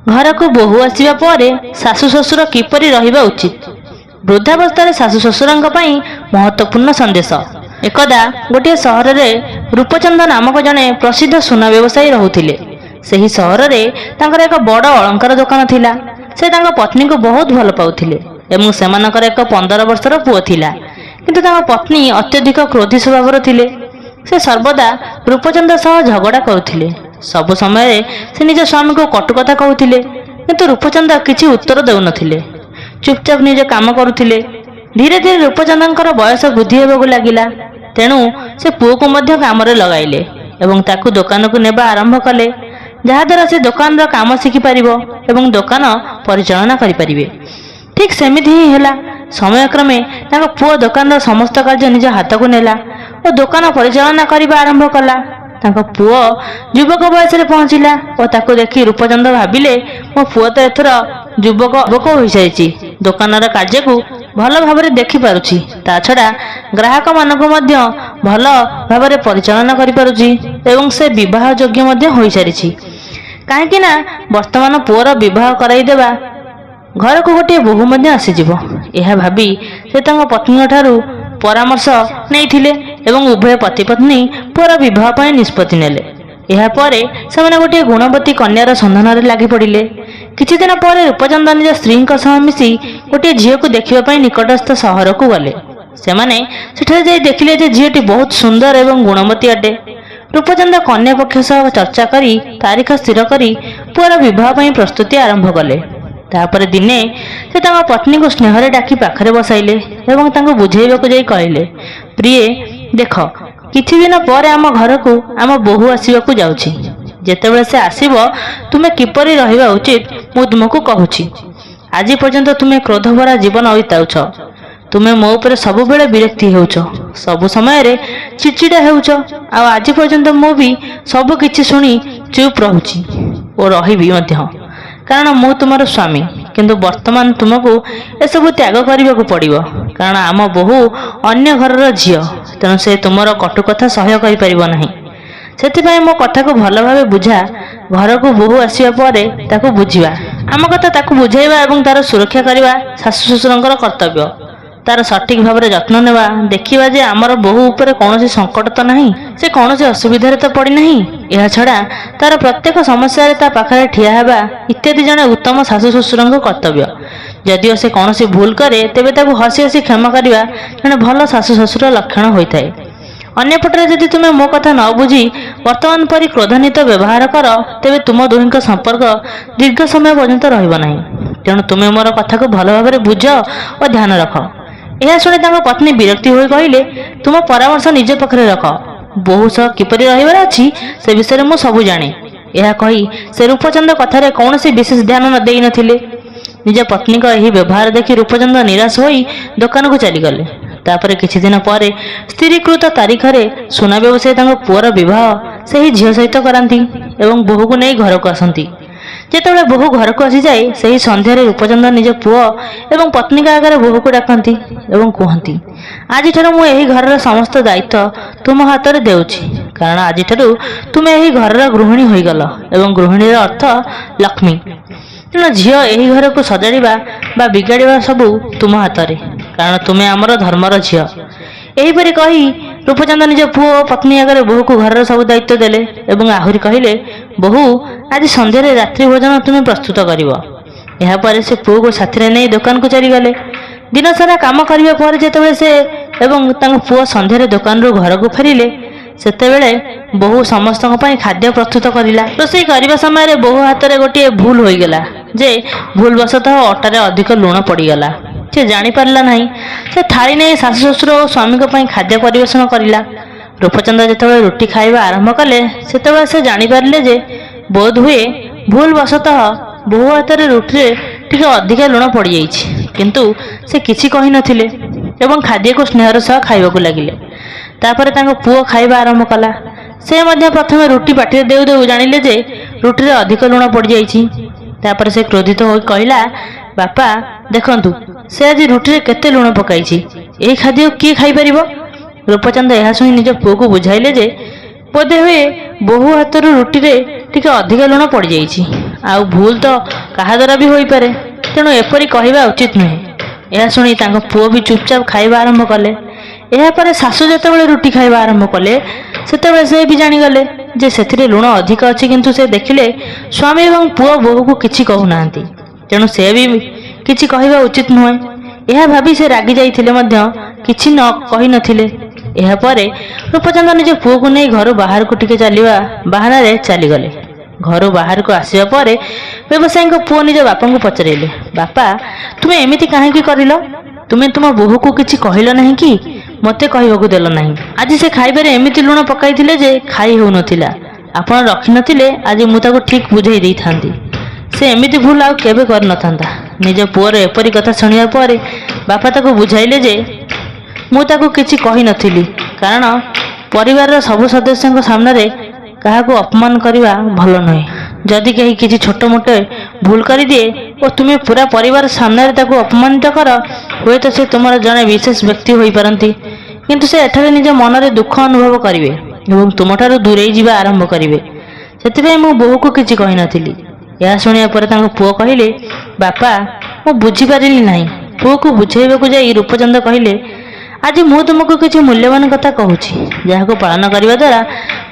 ଘରକୁ ବୋହୂ ଆସିବା ପରେ ଶାଶୁ ଶ୍ୱଶୁର କିପରି ରହିବା ଉଚିତ, ବୃଦ୍ଧାବସ୍ଥାରେ ଶାଶୁ ଶ୍ୱଶୁରଙ୍କ ପାଇଁ ମହତ୍ତ୍ୱପୂର୍ଣ୍ଣ ସନ୍ଦେଶ। ଏକଦା ଗୋଟିଏ ସହରରେ ରୂପଚନ୍ଦ ନାମକ ଜଣେ ପ୍ରସିଦ୍ଧ ସୁନା ବ୍ୟବସାୟୀ ରହୁଥିଲେ। ସେହି ସହରରେ ତାଙ୍କର ଏକ ବଡ଼ ଅଳଙ୍କାର ଦୋକାନ ଥିଲା। ସେ ତାଙ୍କ ପତ୍ନୀଙ୍କୁ ବହୁତ ଭଲ ପାଉଥିଲେ ଏବଂ ସେମାନଙ୍କର ଏକ 15 ବର୍ଷର ପୁଅ ଥିଲା। କିନ୍ତୁ ତାଙ୍କ ପତ୍ନୀ ଅତ୍ୟଧିକ କ୍ରୋଧୀ ସ୍ୱଭାବର ଥିଲେ। ସେ ସର୍ବଦା ରୂପଚନ୍ଦ ସହ ଝଗଡ଼ା କରୁଥିଲେ। ସବୁ ସମୟରେ ସେ ନିଜ ସ୍ୱାମୀଙ୍କୁ କଟୁ କଥା କହୁଥିଲେ, କିନ୍ତୁ ରୂପଚନ୍ଦ କିଛି ଉତ୍ତର ଦେଉନଥିଲେ, ଚୁପଚାପ ନିଜ କାମ କରୁଥିଲେ। ଧୀରେ ଧୀରେ ରୂପଚନ୍ଦଙ୍କର ବୟସ ବୃଦ୍ଧି ହେବାକୁ ଲାଗିଲା। ତେଣୁ ସେ ପୁଅକୁ ମଧ୍ୟ କାମରେ ଲଗାଇଲେ ଏବଂ ତାକୁ ଦୋକାନକୁ ନେବା ଆରମ୍ଭ କଲେ, ଯାହାଦ୍ୱାରା ସେ ଦୋକାନର କାମ ଶିଖିପାରିବ ଏବଂ ଦୋକାନ ପରିଚାଳନା କରିପାରିବେ। ଠିକ୍ ସେମିତି ହିଁ ହେଲା। ସମୟକ୍ରମେ ତାଙ୍କ ପୁଅ ଦୋକାନର ସମସ୍ତ କାର୍ଯ୍ୟ ନିଜ ହାତକୁ ନେଲା ଓ ଦୋକାନ ପରିଚାଳନା କରିବା ଆରମ୍ଭ କଲା। ତାଙ୍କ ପୁଅ ଯୁବକ ବୟସରେ ପହଞ୍ଚିଲା ଓ ତାକୁ ଦେଖି ରୂପଚନ୍ଦ ଭାବିଲେ, ମୋ ପୁଅ ତ ଏଥର ଯୁବକ ହୋଇସାରିଛି, ଦୋକାନର କାର୍ଯ୍ୟକୁ ଭଲ ଭାବରେ ଦେଖିପାରୁଛି, ତା ଛଡ଼ା ଗ୍ରାହକମାନଙ୍କୁ ମଧ୍ୟ ଭଲ ଭାବରେ ପରିଚାଳନା କରିପାରୁଛି ଏବଂ ସେ ବିବାହ ଯୋଗ୍ୟ ମଧ୍ୟ ହୋଇସାରିଛି। କାହିଁକି ନା ବର୍ତ୍ତମାନ ପୁଅର ବିବାହ କରାଇଦେବା, ଘରକୁ ଗୋଟିଏ ବୋହୂ ମଧ୍ୟ ଆସିଯିବ। ଏହା ଭାବି ସେ ତାଙ୍କ ପତ୍ନୀଙ୍କ ଠାରୁ ପରାମର୍ଶ ନେଇଥିଲେ ଏବଂ ଉଭୟ ପତି ପତ୍ନୀ ପୁଅର ବିବାହ ପାଇଁ ନିଷ୍ପତ୍ତି ନେଲେ। ଏହାପରେ ସେମାନେ ଗୋଟିଏ ଗୁଣବତୀ କନ୍ୟାର ସନ୍ଧାନରେ ଲାଗି ପଡ଼ିଲେ। କିଛି ଦିନ ପରେ ରୂପଚନ୍ଦ ନିଜ ସ୍ତ୍ରୀଙ୍କ ସହ ମିଶି ଗୋଟିଏ ଝିଅକୁ ଦେଖିବା ପାଇଁ ନିକଟସ୍ଥ ସହରକୁ ଗଲେ। ସେମାନେ ସେଠାରେ ଯାଇ ଦେଖିଲେ ଯେ ଝିଅଟି ବହୁତ ସୁନ୍ଦର ଏବଂ ଗୁଣବତୀ ଅଟେ। ରୂପଚନ୍ଦ କନ୍ୟା ପକ୍ଷ ସହ ଚର୍ଚ୍ଚା କରି ତାରିଖ ସ୍ଥିର କରି ପୁଅର ବିବାହ ପାଇଁ ପ୍ରସ୍ତୁତି ଆରମ୍ଭ କଲେ। ତାପରେ ଦିନେ ସେ ତାଙ୍କ ପତ୍ନୀଙ୍କୁ ସ୍ନେହରେ ଡାକି ପାଖରେ ବସାଇଲେ ଏବଂ ତାଙ୍କୁ ବୁଝାଇବାକୁ ଯାଇ କହିଲେ, ପ୍ରିୟେ, ଦେଖ, କିଛି ଦିନ ପରେ ଆମ ଘରକୁ ଆମ ବୋହୂ ଆସିବାକୁ ଯାଉଛି। ଯେତେବେଳେ ସେ ଆସିବ, ତୁମେ କିପରି ରହିବା ଉଚିତ ମୁଁ ତୁମକୁ କହୁଛି। ଆଜି ପର୍ଯ୍ୟନ୍ତ ତୁମେ କ୍ରୋଧଭରା ଜୀବନ ବିତାଉଛ। ତୁମେ ମୋ ଉପରେ ସବୁବେଳେ ବିରକ୍ତି ହେଉଛ, ସବୁ ସମୟରେ ଚିଡ଼ଚିଡ଼ା ହେଉଛ, ଆଉ ଆଜି ପର୍ଯ୍ୟନ୍ତ ମୁଁ ବି ସବୁ କିଛି ଶୁଣି ଚୁପ୍ ରହୁଛି ଓ ରହିବି ମଧ୍ୟ, କାରଣ ମୁଁ ତୁମର ସ୍ୱାମୀ। କିନ୍ତୁ ବର୍ତ୍ତମାନ ତୁମକୁ ଏସବୁ ତ୍ୟାଗ କରିବାକୁ ପଡ଼ିବ, କାରଣ ଆମ ବୋହୂ ଅନ୍ୟ ଘରର ଝିଅ, ତେଣୁ ସେ ତୁମର କଟୁ କଥା ସହ୍ୟ କରିପାରିବ ନାହିଁ। ସେଥିପାଇଁ ମୋ କଥାକୁ ଭଲ ଭାବେ ବୁଝା। ଘରକୁ ବୋହୂ ଆସିବା ପରେ ତାକୁ ବୁଝିବା, ଆମ କଥା ତାକୁ ବୁଝାଇବା ଏବଂ ତାର ସୁରକ୍ଷା କରିବା ଶାଶୁ ଶ୍ୱଶୁରଙ୍କର କର୍ତ୍ତବ୍ୟ। ତାର ସଠିକ୍ ଭାବରେ ଯତ୍ନ ନେବା, ଦେଖିବା ଯେ ଆମର ବୋହୂ ଉପରେ କୌଣସି ସଙ୍କଟ ତ ନାହିଁ, ସେ କୌଣସି ଅସୁବିଧାରେ ତ ପଡ଼ିନାହିଁ। ଏହା ଛଡ଼ା ତାର ପ୍ରତ୍ୟେକ ସମସ୍ୟାରେ ତା ପାଖରେ ଠିଆ ହେବା ଇତ୍ୟାଦି ଜଣେ ଉତ୍ତମ ଶାଶୁ ଶ୍ୱଶୁରଙ୍କ କର୍ତ୍ତବ୍ୟ। ଯଦିଓ ସେ କୌଣସି ଭୁଲ କରେ, ତେବେ ତାକୁ ହସି ହସି କ୍ଷମା କରିବା ଜଣେ ଭଲ ଶାଶୁ ଶ୍ୱଶୁର ଲକ୍ଷଣ ହୋଇଥାଏ। ଅନ୍ୟପଟରେ ଯଦି ତୁମେ ମୋ କଥା ନ ବୁଝି ବର୍ତ୍ତମାନ ପରି କ୍ରୋଧାନ୍ୱିତ ବ୍ୟବହାର କର, ତେବେ ତୁମ ଦୁହିଁଙ୍କ ସମ୍ପର୍କ ଦୀର୍ଘ ସମୟ ପର୍ଯ୍ୟନ୍ତ ରହିବ ନାହିଁ। ତେଣୁ ତୁମେ ମୋର କଥାକୁ ଭଲ ଭାବରେ ବୁଝ ଓ ଧ୍ୟାନ ରଖ। ଏହା ଶୁଣି ତାଙ୍କ ପତ୍ନୀ ବିରକ୍ତି ହୋଇ କହିଲେ, ତୁମ ପରାମର୍ଶ ନିଜ ପାଖରେ ରଖ। ବୋହୂ ସହ କିପରି ରହିବାର ଅଛି ସେ ବିଷୟରେ ମୁଁ ସବୁ ଜାଣେ। ଏହା କହି ସେ ରୂପଚନ୍ଦ କଥାରେ କୌଣସି ବିଶେଷ ଧ୍ୟାନ ଦେଇନଥିଲେ। ନିଜ ପତ୍ନୀଙ୍କ ଏହି ବ୍ୟବହାର ଦେଖି ରୂପଚନ୍ଦ ନିରାଶ ହୋଇ ଦୋକାନକୁ ଚାଲିଗଲେ। ତାପରେ କିଛି ଦିନ ପରେ ସ୍ଥିରୀକୃତ ତାରିଖରେ ସୁନା ବ୍ୟବସାୟୀ ତାଙ୍କ ପୁଅର ବିବାହ ସେହି ଝିଅ ସହିତ କରାନ୍ତି ଏବଂ ବୋହୂକୁ ନେଇ ଘରକୁ ଆସନ୍ତି। ଯେତେବେଳେ ବୋହୂ ଘରକୁ ଆସିଯାଏ, ସେହି ସନ୍ଧ୍ୟାରେ ରୂପଚନ୍ଦ ନିଜ ପୁଅ ଏବଂ ପତ୍ନୀଙ୍କ ଆଗରେ ବୋହୂକୁ ଡାକନ୍ତି ଏବଂ କୁହନ୍ତି, ଆଜିଠାରୁ ମୁଁ ଏହି ଘରର ସମସ୍ତ ଦାୟିତ୍ୱ ତୁମ ହାତରେ ଦେଉଛି, କାରଣ ଆଜିଠାରୁ ତୁମେ ଏହି ଘରର ଗୃହିଣୀ ହୋଇଗଲ ଏବଂ ଗୃହିଣୀର ଅର୍ଥ ଲକ୍ଷ୍ମୀ। ତେଣୁ ଝିଅ, ଏହି ଘରକୁ ସଜାଡ଼ିବା ବା ବିଗାଡ଼ିବା ସବୁ ତୁମ ହାତରେ, କାରଣ ତୁମେ ଆମର ଧର୍ମର ଝିଅ। ଏହିପରି କହି ରୂପଚନ୍ଦ ନିଜ ପୁଅ ଓ ପତ୍ନୀ ଆଗରେ ବୋହୂକୁ ଘରର ସବୁ ଦାୟିତ୍ୱ ଦେଲେ ଏବଂ ଆହୁରି କହିଲେ, ବୋହୂ, ଆଜି ସନ୍ଧ୍ୟାରେ ରାତ୍ରି ଭୋଜନ ତୁମେ ପ୍ରସ୍ତୁତ କରିବ। ଏହାପରେ ସେ ପୁଅକୁ ସାଥିରେ ନେଇ ଦୋକାନକୁ ଚାଲିଗଲେ। ଦିନସାରା କାମ କରିବା ପରେ ଯେତେବେଳେ ସେ ଏବଂ ତାଙ୍କ ପୁଅ ସନ୍ଧ୍ୟାରେ ଦୋକାନରୁ ଘରକୁ ଫେରିଲେ, ସେତେବେଳେ ବୋହୂ ସମସ୍ତଙ୍କ ପାଇଁ ଖାଦ୍ୟ ପ୍ରସ୍ତୁତ କରିଲା। ରୋଷେଇ କରିବା ସମୟରେ ବୋହୂ ହାତରେ ଗୋଟିଏ ଭୁଲ ହୋଇଗଲା ଯେ ଭୁଲବଶତଃ ଅଟାରେ ଅଧିକ ଲୁଣ ପଡ଼ିଗଲା। ସେ ଜାଣିପାରିଲା ନାହିଁ। ସେ ଥାଳି ନେଇ ଶାଶୁ ଶ୍ୱଶୁର ଓ ସ୍ୱାମୀଙ୍କ ପାଇଁ ଖାଦ୍ୟ ପରିବେଷଣ କରିଲା। ରୂପଚନ୍ଦ ଯେତେବେଳେ ରୁଟି ଖାଇବା ଆରମ୍ଭ କଲେ, ସେତେବେଳେ ସେ ଜାଣିପାରିଲେ ଯେ ବୋଧହୁଏ ଭୁଲବଶତଃ ବୋହୂ ହାତରେ ରୁଟିରେ ଟିକେ ଅଧିକା ଲୁଣ ପଡ଼ିଯାଇଛି। କିନ୍ତୁ ସେ କିଛି କହିନଥିଲେ ଏବଂ ଖାଦ୍ୟକୁ ସ୍ନେହର ସହ ଖାଇବାକୁ ଲାଗିଲେ। ତାପରେ ତାଙ୍କ ପୁଅ ଖାଇବା ଆରମ୍ଭ କଲା। ସେ ମଧ୍ୟ ପ୍ରଥମେ ରୁଟି ପାଟିରେ ଦେଉ ଦେଉ ଜାଣିଲେ ଯେ ରୁଟିରେ ଅଧିକ ଲୁଣ ପଡ଼ିଯାଇଛି। ତାପରେ ସେ କ୍ରୋଧିତ ହୋଇ କହିଲା, ବାପା, ଦେଖନ୍ତୁ, ସେ ଆଜି ରୁଟିରେ କେତେ ଲୁଣ ପକାଇଛି। ଏହି ଖାଦ୍ୟ କିଏ ଖାଇପାରିବ? ରୂପଚନ୍ଦ ଏହା ଶୁଣି ନିଜ ପୁଅକୁ ବୁଝାଇଲେ ଯେ ବୋଧେ ହୁଏ ବୋହୂ ହାତରୁ ରୁଟିରେ ଟିକେ ଅଧିକା ଲୁଣ ପଡ଼ିଯାଇଛି। ଆଉ ଭୁଲ ତ କାହା ଦ୍ୱାରା ବି ହୋଇପାରେ, ତେଣୁ ଏପରି କହିବା ଉଚିତ ନୁହେଁ। ଏହା ଶୁଣି ତାଙ୍କ ପୁଅ ବି ଚୁପଚାପ ଖାଇବା ଆରମ୍ଭ କଲେ। ଏହାପରେ ଶାଶୁ ଯେତେବେଳେ ରୁଟି ଖାଇବା ଆରମ୍ଭ କଲେ, ସେତେବେଳେ ସେ ବି ଜାଣିଗଲେ ଯେ ସେଥିରେ ଲୁଣ ଅଧିକ ଅଛି, କିନ୍ତୁ ସେ ଦେଖିଲେ ସ୍ୱାମୀ ଏବଂ ପୁଅ ବୋହୂକୁ କିଛି କହୁନାହାନ୍ତି, ତେଣୁ ସେ ବି କିଛି କହିବା ଉଚିତ ନୁହେଁ। ଏହା ଭାବି ସେ ରାଗି ଯାଇଥିଲେ ମଧ୍ୟ କିଛି ନ କହିନଥିଲେ। ଏହାପରେ ରୂପଚନ୍ଦ ନିଜ ପୁଅକୁ ନେଇ ଘରୁ ବାହାରକୁ ଟିକେ ଚାଲିବା ବାହାନାରେ ଚାଲିଗଲେ। ଘରୁ ବାହାରକୁ ଆସିବା ପରେ ବ୍ୟବସାୟୀଙ୍କ ପୁଅ ନିଜ ବାପାଙ୍କୁ ପଚାରିଲେ, ବାପା, ତୁମେ ଏମିତି କାହିଁକି କରିଲ? ତୁମେ ତୁମ ବୋହୂକୁ କିଛି କହିଲ ନାହିଁ କି ମୋତେ କହିବାକୁ ଦେଲ ନାହିଁ। ଆଜି ସେ ଖାଇବାରେ ଏମିତି ଲୁଣ ପକାଇଥିଲେ ଯେ ଖାଇ ହେଉନଥିଲା। ଆପଣ ରଖିନଥିଲେ ଆଜି ମୁଁ ତାକୁ ଠିକ୍ ବୁଝାଇ ଦେଇଥାନ୍ତି। ସେ ଏମିତି ଭୁଲ ଆଉ କେବେ କରିନଥାନ୍ତା। ନିଜ ପୁଅର ଏପରି କଥା ଶୁଣିବା ପରେ ବାପା ତାକୁ ବୁଝାଇଲେ ଯେ ମୁଁ ତାକୁ କିଛି କହିନଥିଲି, କାରଣ ପରିବାରର ସବୁ ସଦସ୍ୟଙ୍କ ସାମ୍ନାରେ କାହାକୁ ଅପମାନ କରିବା ଭଲ ନୁହେଁ। ଯଦି କେହି କିଛି ଛୋଟ ମୋଟ ଭୁଲ କରିଦିଏ ଓ ତୁମେ ପୁରା ପରିବାର ସାମ୍ନାରେ ତାକୁ ଅପମାନିତ କର, ହୁଏତ ସେ ତୁମର ଜଣେ ବିଶେଷ ବ୍ୟକ୍ତି ହୋଇପାରନ୍ତି, କିନ୍ତୁ ସେ ଏଠାରେ ନିଜ ମନରେ ଦୁଃଖ ଅନୁଭବ କରିବେ ଏବଂ ତୁମଠାରୁ ଦୂରେଇ ଯିବା ଆରମ୍ଭ କରିବେ। ସେଥିପାଇଁ ମୁଁ ବୋହୂକୁ କିଛି କହିନଥିଲି। ଏହା ଶୁଣିବା ପରେ ତାଙ୍କ ପୁଅ କହିଲେ, ବାପା, ମୁଁ ବୁଝିପାରିଲି ନାହିଁ। ପୁଅକୁ ବୁଝାଇବାକୁ ଯାଇ ରୂପଚନ୍ଦ କହିଲେ, ଆଜି ମୁଁ ତୁମକୁ କିଛି ମୂଲ୍ୟବାନ କଥା କହୁଛି, ଯାହାକୁ ପାଳନ କରିବା ଦ୍ୱାରା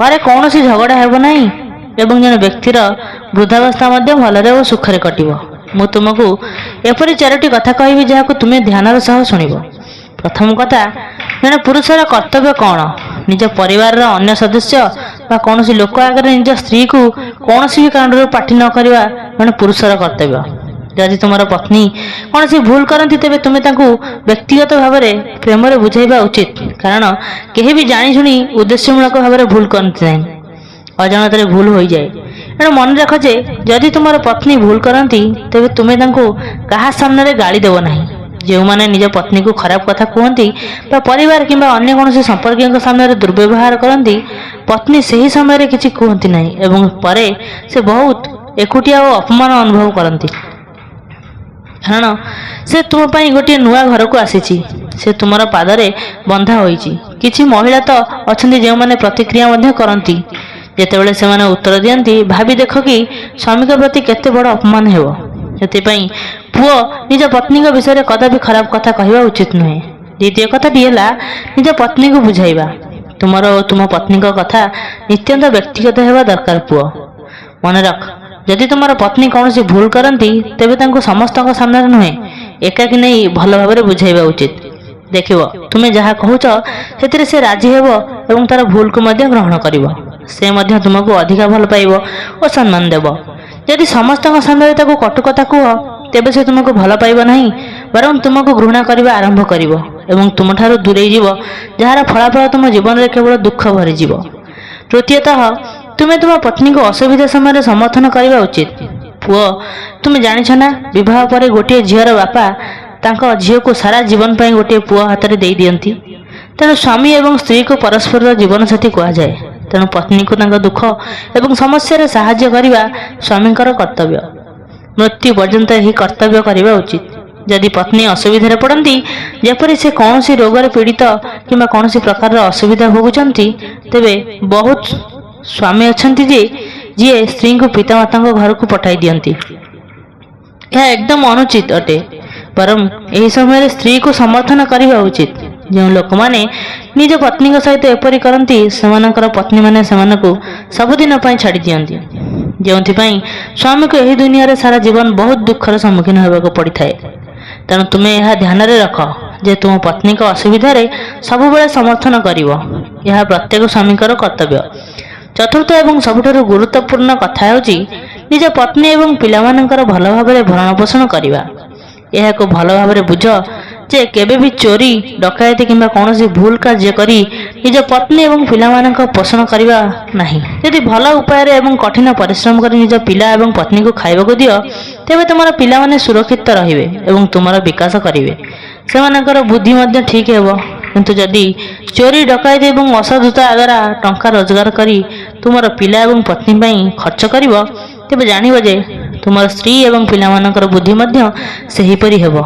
ଘରେ କୌଣସି ଝଗଡ଼ା ହେବ ନାହିଁ ଏବଂ ଜଣେ ବ୍ୟକ୍ତିର ବୃଦ୍ଧାବସ୍ଥା ମଧ୍ୟ ଭଲରେ ଓ ସୁଖରେ କଟିବ। ମୁଁ ତୁମକୁ ଏପରି ଚାରୋଟି କଥା କହିବି ଯାହାକୁ ତୁମେ ଧ୍ୟାନର ସହ ଶୁଣିବ। ପ୍ରଥମ କଥା, ଜଣେ ପୁରୁଷର କର୍ତ୍ତବ୍ୟ କ'ଣ? ନିଜ ପରିବାରର ଅନ୍ୟ ସଦସ୍ୟ ବା କୌଣସି ଲୋକ ଆଗରେ ନିଜ ସ୍ତ୍ରୀକୁ କୌଣସି ବି କାରଣରୁ ପାଟି ନ କରିବା ଜଣେ ପୁରୁଷର କର୍ତ୍ତବ୍ୟ। ଯଦି ତୁମର ପତ୍ନୀ କୌଣସି ଭୁଲ କରନ୍ତି, ତେବେ ତୁମେ ତାଙ୍କୁ ବ୍ୟକ୍ତିଗତ ଭାବରେ ପ୍ରେମରେ ବୁଝାଇବା ଉଚିତ, କାରଣ କେହି ବି ଜାଣିଶୁଣି ଉଦ୍ଦେଶ୍ୟମୂଳକ ଭାବରେ ଭୁଲ କରନ୍ତି ନାହିଁ, ଅଜାଣତରେ ଭୁଲ ହୋଇଯାଏ। ଏଣୁ ମନେ ରଖ ଯେ ଯଦି ତୁମର ପତ୍ନୀ ଭୁଲ କରନ୍ତି, ତେବେ ତୁମେ ତାଙ୍କୁ କାହା ସାମ୍ନାରେ ଗାଳି ଦେବ ନାହିଁ। ଯେଉଁମାନେ ନିଜ ପତ୍ନୀକୁ ଖରାପ କଥା କୁହନ୍ତି ବା ପରିବାର କିମ୍ବା ଅନ୍ୟ କୌଣସି ସମ୍ପର୍କୀୟଙ୍କ ସାମ୍ନାରେ ଦୁର୍ବ୍ୟବହାର କରନ୍ତି, ପତ୍ନୀ ସେହି ସମୟରେ କିଛି କୁହନ୍ତି ନାହିଁ ଏବଂ ପରେ ସେ ବହୁତ ଏକୁଟିଆ ଓ ଅପମାନ ଅନୁଭବ କରନ୍ତି। କାରଣ ସେ ତୁମ ପାଇଁ ଗୋଟିଏ ନୂଆ ଘରକୁ ଆସିଛି, ସେ ତୁମର ପାଦରେ ବନ୍ଧା ହୋଇଛି। କିଛି ମହିଳା ତ ଅଛନ୍ତି ଯେଉଁମାନେ ପ୍ରତିକ୍ରିୟା ମଧ୍ୟ କରନ୍ତି। ଯେତେବେଳେ ସେମାନେ ଉତ୍ତର ଦିଅନ୍ତି, ଭାବି ଦେଖ କି ସ୍ୱାମୀଙ୍କ ପ୍ରତି କେତେ ବଡ଼ ଅପମାନ ହେବ। ସେଥିପାଇଁ ପୁଅ ନିଜ ପତ୍ନୀଙ୍କ ବିଷୟରେ କଦାପି ଖରାପ କଥା କହିବା ଉଚିତ ନୁହେଁ। ଦ୍ୱିତୀୟ କଥାଟି ହେଲା ନିଜ ପତ୍ନୀକୁ ବୁଝାଇବା। ତୁମର ଓ ତୁମ ପତ୍ନୀଙ୍କ କଥା ନିତ୍ୟାନ୍ତ ବ୍ୟକ୍ତିଗତ ହେବା ଦରକାର। ପୁଅ, ମନେ ରଖ, ଯଦି ତୁମର ପତ୍ନୀ କୌଣସି ଭୁଲ କରନ୍ତି, ତେବେ ତାଙ୍କୁ ସମସ୍ତଙ୍କ ସାମ୍ନାରେ ନୁହେଁ, ଏକାକୀ ନେଇ ଭଲ ଭାବରେ ବୁଝାଇବା ଉଚିତ। ଦେଖିବ, ତୁମେ ଯାହା କହୁଛ ସେଥିରେ ସେ ରାଜି ହେବ ଏବଂ ତାର ଭୁଲକୁ ମଧ୍ୟ ଗ୍ରହଣ କରିବ। ସେ ମଧ୍ୟ ତୁମକୁ ଅଧିକା ଭଲ ପାଇବ ଓ ସମ୍ମାନ ଦେବ। ଯଦି ସମସ୍ତଙ୍କ ସାମ୍ନାରେ ତାକୁ କଟୁ କଥା କୁହ, ତେବେ ସେ ତୁମକୁ ଭଲ ପାଇବ ନାହିଁ, ବରଂ ତୁମକୁ ଘୃଣା କରିବା ଆରମ୍ଭ କରିବ ଏବଂ ତୁମଠାରୁ ଦୂରେଇ ଯିବ, ଯାହାର ଫଳାଫଳ ତୁମ ଜୀବନରେ କେବଳ ଦୁଃଖ ଭରିଯିବ। ତୃତୀୟତଃ, ତୁମେ ତୁମ ପତ୍ନୀକୁ ଅସୁବିଧା ସମୟରେ ସମର୍ଥନ କରିବା ଉଚିତ। ପୁଅ, ତୁମେ ଜାଣିଛ ନା, ବିବାହ ପରେ ଗୋଟିଏ ଝିଅର ବାପା ତାଙ୍କ ଝିଅକୁ ସାରା ଜୀବନ ପାଇଁ ଗୋଟିଏ ପୁଅ ହାତରେ ଦେଇ ଦିଅନ୍ତି। ତେଣୁ ସ୍ୱାମୀ ଏବଂ ସ୍ତ୍ରୀକୁ ପରସ୍ପରର ଜୀବନସାଥୀ କୁହାଯାଏ। ତେଣୁ ପତ୍ନୀକୁ ତାଙ୍କ ଦୁଃଖ ଏବଂ ସମସ୍ୟାରେ ସାହାଯ୍ୟ କରିବା ସ୍ୱାମୀଙ୍କର କର୍ତ୍ତବ୍ୟ। ମୃତ୍ୟୁ ପର୍ଯ୍ୟନ୍ତ ଏହି କର୍ତ୍ତବ୍ୟ କରିବା ଉଚିତ। ଯଦି ପତ୍ନୀ ଅସୁବିଧାରେ ପଡ଼ନ୍ତି, ଯେପରି ସେ କୌଣସି ରୋଗରେ ପୀଡ଼ିତ କିମ୍ବା କୌଣସି ପ୍ରକାରର ଅସୁବିଧା ଭୋଗୁଛନ୍ତି, ତେବେ ବହୁତ ସ୍ୱାମୀ ଅଛନ୍ତି ଯେ ଯିଏ ସ୍ତ୍ରୀଙ୍କୁ ପିତାମାତାଙ୍କ ଘରକୁ ପଠାଇ ଦିଅନ୍ତି। ଏହା ଏକଦମ ଅନୁଚିତ ଅଟେ, ବରଂ ଏହି ସମୟରେ ସ୍ତ୍ରୀକୁ ସମର୍ଥନ କରିବା ଉଚିତ। ଯେଉଁ ଲୋକମାନେ ନିଜ ପତ୍ନୀଙ୍କ ସହିତ ଏପରି କରନ୍ତି, ସେମାନଙ୍କର ପତ୍ନୀମାନେ ସେମାନଙ୍କୁ ସବୁଦିନ ପାଇଁ ଛାଡ଼ି ଦିଅନ୍ତି, ଯେଉଁଥିପାଇଁ ସ୍ୱାମୀକୁ ଏହି ଦୁନିଆରେ ସାରା ଜୀବନ ବହୁତ ଦୁଃଖର ସମ୍ମୁଖୀନ ହେବାକୁ ପଡ଼ିଥାଏ। ତେଣୁ ତୁମେ ଏହା ଧ୍ୟାନରେ ରଖ ଯେ ତୁମ ପତ୍ନୀଙ୍କ ଅସୁବିଧାରେ ସବୁବେଳେ ସମର୍ଥନ କରିବ। ଏହା ପ୍ରତ୍ୟେକ ସ୍ୱାମୀଙ୍କର କର୍ତ୍ତବ୍ୟ। ଚତୁର୍ଥ ଏବଂ ସବୁଠାରୁ ଗୁରୁତ୍ୱପୂର୍ଣ୍ଣ କଥା ହେଉଛି ନିଜ ପତ୍ନୀ ଏବଂ ପିଲାମାନଙ୍କର ଭଲ ଭାବରେ ଭରଣ ପୋଷଣ କରିବା। ଏହାକୁ ଭଲ ଭାବରେ ବୁଝ ଯେ କେବେ ବି ଚୋରି, ଡକାୟତି କିମ୍ବା କୌଣସି ଭୁଲ କାର୍ଯ୍ୟ କରି ନିଜ ପତ୍ନୀ ଏବଂ ପିଲାମାନଙ୍କ ପୋଷଣ କରିବା ନାହିଁ। ଯଦି ଭଲ ଉପାୟରେ ଏବଂ କଠିନ ପରିଶ୍ରମ କରି ନିଜ ପିଲା ଏବଂ ପତ୍ନୀକୁ ଖାଇବାକୁ ଦିଅ, ତେବେ ତୁମର ପିଲାମାନେ ସୁରକ୍ଷିତ ରହିବେ ଏବଂ ତୁମର ବିକାଶ କରିବେ। ସେମାନଙ୍କର ବୁଦ୍ଧି ମଧ୍ୟ ଠିକ୍ ହେବ। କିନ୍ତୁ ଯଦି ଚୋରି, ଡକାୟତି ଏବଂ ଅସାଧୁତା ଦ୍ୱାରା ଟଙ୍କା ରୋଜଗାର କରି ତୁମର ପିଲା ଏବଂ ପତ୍ନୀ ପାଇଁ ଖର୍ଚ୍ଚ କରିବ, ତେବେ ଜାଣିବ ଯେ ତୁମର ସ୍ତ୍ରୀ ଏବଂ ପିଲାମାନଙ୍କର ବୁଦ୍ଧି ମଧ୍ୟ ସେହିପରି ହେବ।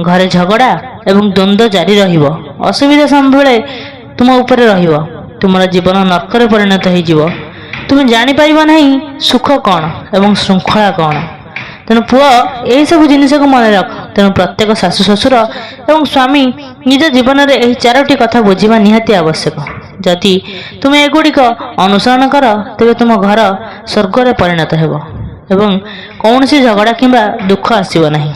ଘରେ ଝଗଡ଼ା ଏବଂ ଦ୍ୱନ୍ଦ୍ୱ ଜାରି ରହିବ। ଅସୁବିଧା ସବୁବେଳେ ତୁମ ଉପରେ ରହିବ। ତୁମର ଜୀବନ ନର୍କରେ ପରିଣତ ହୋଇଯିବ। ତୁମେ ଜାଣିପାରିବ ନାହିଁ ସୁଖ କ'ଣ ଏବଂ ଶୃଙ୍ଖଳା କ'ଣ। ତେଣୁ ପୁଅ, ଏହିସବୁ ଜିନିଷକୁ ମନେ ରଖ। ତେଣୁ ପ୍ରତ୍ୟେକ ଶାଶୁ ଶ୍ୱଶୁର ଏବଂ ସ୍ୱାମୀ ନିଜ ଜୀବନରେ ଏହି ଚାରୋଟି କଥା ବୁଝିବା ନିହାତି ଆବଶ୍ୟକ। ଯଦି ତୁମେ ଏଗୁଡ଼ିକ ଅନୁସରଣ କର, ତେବେ ତୁମ ଘର ସ୍ୱର୍ଗରେ ପରିଣତ ହେବ ଏବଂ କୌଣସି ଝଗଡ଼ା କିମ୍ବା ଦୁଃଖ ଆସିବ ନାହିଁ।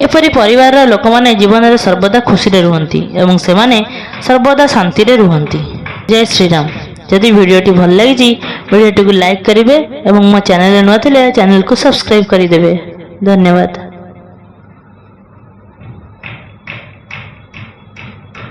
ଏପରି ପରିବାରର ଲୋକମାନେ ଜୀବନରେ ସର୍ବଦା ଖୁସିରେ ରୁହନ୍ତି ଏବଂ ସେମାନେ ସର୍ବଦା ଶାନ୍ତିରେ ରୁହନ୍ତି। ଜୟ ଶ୍ରୀରାମ। ଯଦି ଭିଡ଼ିଓଟି ଭଲ ଲାଗିଛି, ଭିଡ଼ିଓଟିକୁ ଲାଇକ୍ କରିବେ ଏବଂ ମୋ ଚ୍ୟାନେଲରେ ନୂଆ ଥିଲେ ଚ୍ୟାନେଲକୁ ସବସ୍କ୍ରାଇବ୍ କରିଦେବେ। ଧନ୍ୟବାଦ।